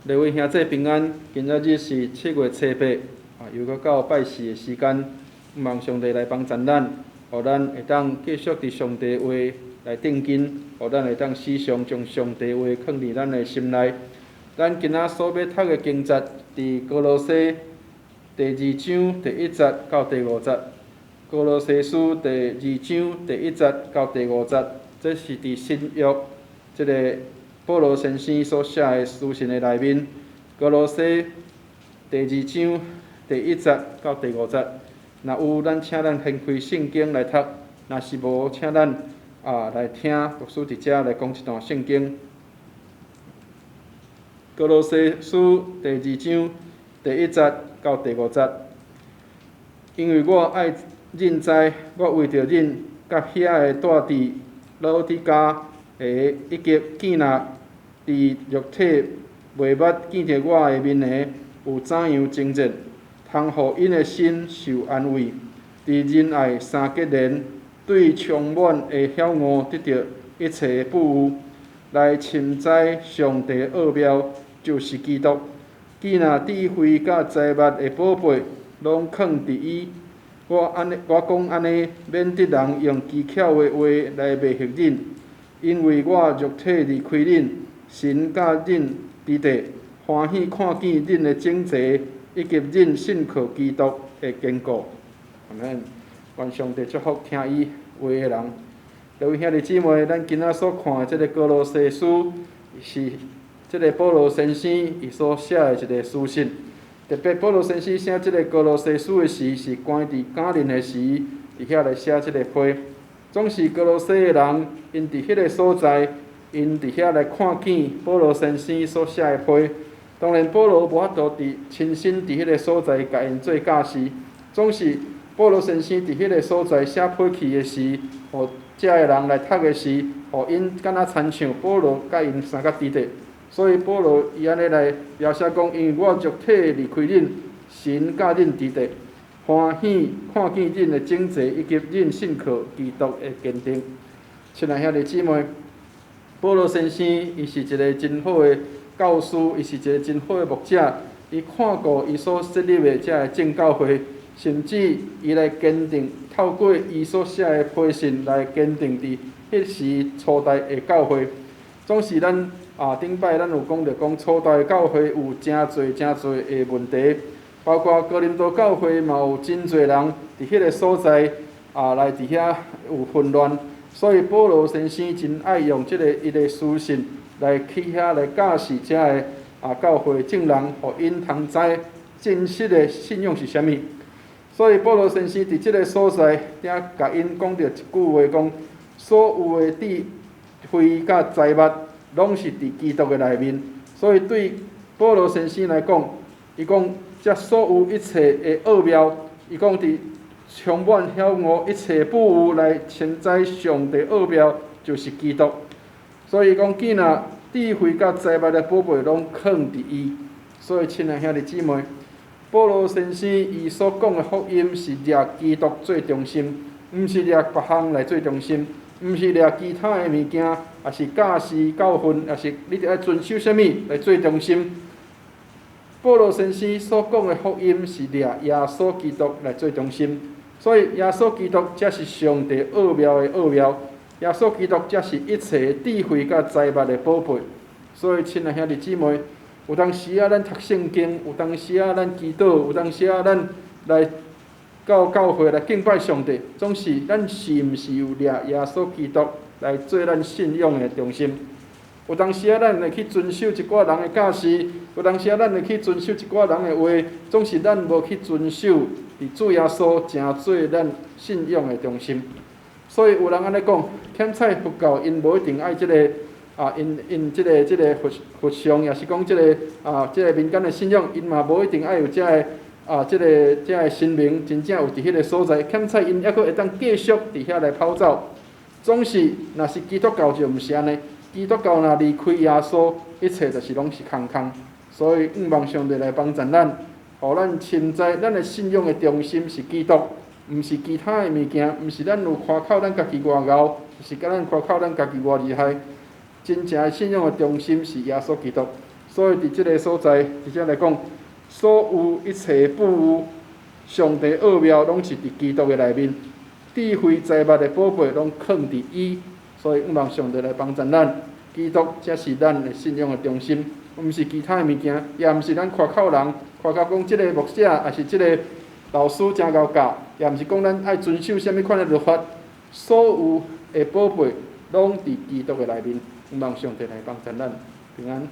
各位兄弟平安，今仔日是7月初8，啊，又閣到拜四的時間，望上帝來幫助咱，予咱會當繼續佇上帝話來定睛，予咱會當時常將上帝話囥佇咱的心內。咱今仔所欲讀的經節，佇歌羅西第二章第一節到第五節。歌羅西書第二章第一節到第五節，這是佇新約這个保羅先生所寫的書信的內面。歌羅西第二章第一節到第五節，若有咱請咱掀開聖經來讀，若是無，請咱啊來聽牧師佇遮來講一段聖經。歌羅西書第二章第一節到第五節，因為我愛恁知，我為著恁佮遐个住佇老底嘉的，以及囝若佇肉體袂捌見著我的面的，有怎樣征戰，通予𪜶的心受安慰，佇仁愛三結連，對充滿的曉悟得著一切的富有，來深知上帝奧妙，就是基督。既若智慧佮財物的寶貝，攏囥佇伊。我按呢，我講按呢，免得人用機巧的話來迷惑恁，因為我肉體離開恁，神佮恁佇佇，歡喜看見恁的整齊，以及恁信靠基督的堅固。阿們，願上帝祝福聽伊話的人。各位兄弟姊妹，咱今仔所看的這个歌羅西書，是這个保羅先生伊所寫的一个書信。特別保羅先生寫這个歌羅西書的時，是關佇監獄的時，佇遐來寫這个批。總是歌羅西的人，𪜶佇彼个所在，𪜶佇遐來看見保羅先生所寫的批。當然，保羅無法度佇親身佇彼个所在共𪜶做教示。總是保羅先生佇彼个所在寫批去的時，予遮的人來讀的時，予𪜶敢若親像保羅佮𪜶相佮佇佇。所以保羅伊按呢來描寫講，因為我肉體離開恁，神佮恁佇佇，歡喜看見恁的整齊，以及恁信靠基督的堅定。親愛兄弟姊妹，保羅先生伊是一个真好的教師，伊是一个真好的牧者。伊看顧伊所設立的遮个正教會，甚至伊來堅定，透過伊所寫的批信來堅定佇彼時初代的教會。總是咱啊，頂擺咱有講著講初代教會有誠濟誠濟的問題，包括哥林多教會嘛有真濟人佇彼个所在啊來佇遐有混亂，所以保羅先生真愛用這个伊的書信來去遐來教示遮个啊教會眾人，予𪜶通知真實的信仰是啥物。所以保羅先生佇這个所在，佇共𪜶講著一句話，講所有的智慧佮財物，攏是佇基督的內面。所以對保羅先生來講，伊講這所有一切的奧妙，伊講佇充滿曉悟一切富有來深知上帝奧妙，就是基督。所以講，既若智慧佮財物的寶貝攏囥佇伊，所以親愛兄弟姊妹，保羅先生伊所講的福音是掠基督做中心，毋是掠別項來做中心。毋是掠其他的物件，抑是教示教訓，抑是你著愛遵守啥物來做中心。保羅先生所講的福音是掠耶穌基督來做中心，所以耶穌基督才是上帝奧妙的奧妙，耶穌基督才是一切智慧佮財物的寶貝。所以，親愛兄弟姊妹，有當時仔咱讀聖經，有當時仔咱祈禱，有當時仔咱來到教會來敬拜上帝，總是咱是毋是有掠耶穌基督來做咱信仰的中心？有當時仔咱會去遵守一寡人的教示，有當時仔咱會去遵守一寡人的話，總是咱無去遵守佇主耶穌成做咱信仰的中心。所以有人按呢講，遣彩佛教𪜶無一定愛這个啊，𪜶𪜶這个佛佛像，抑是講這个啊，這个民間的信仰，𪜶嘛無一定愛有遮个啊，這个遮个神明真正有佇彼个所在，遣彩𪜶猶閣會當繼續佇遐來跑走。總是，若是基督教就毋是按呢，基督教若離開耶穌，一切就是攏是空空。所以，向望上帝來幫助咱，予咱深知咱的信仰的中心是基督，毋是其他的物件，毋是咱有誇口咱家己偌𠢕，是佮咱誇口咱家己偌厲害。真正的信仰的中心是耶穌基督。所以佇這个所在，直接來講，所有一切富有，上帝奧妙攏是佇基督的內面，智慧財物的寶貝攏囥佇伊，所以向望上帝來幫助咱，基督才是咱的信仰的中心，毋是其他的物件，也毋是咱誇口人，誇口講這个牧者，抑是這个老師誠𠢕教，也毋是講咱愛遵守啥物款的律法，所有的寶貝攏佇基督的內面，向望上帝來幫助咱，平安。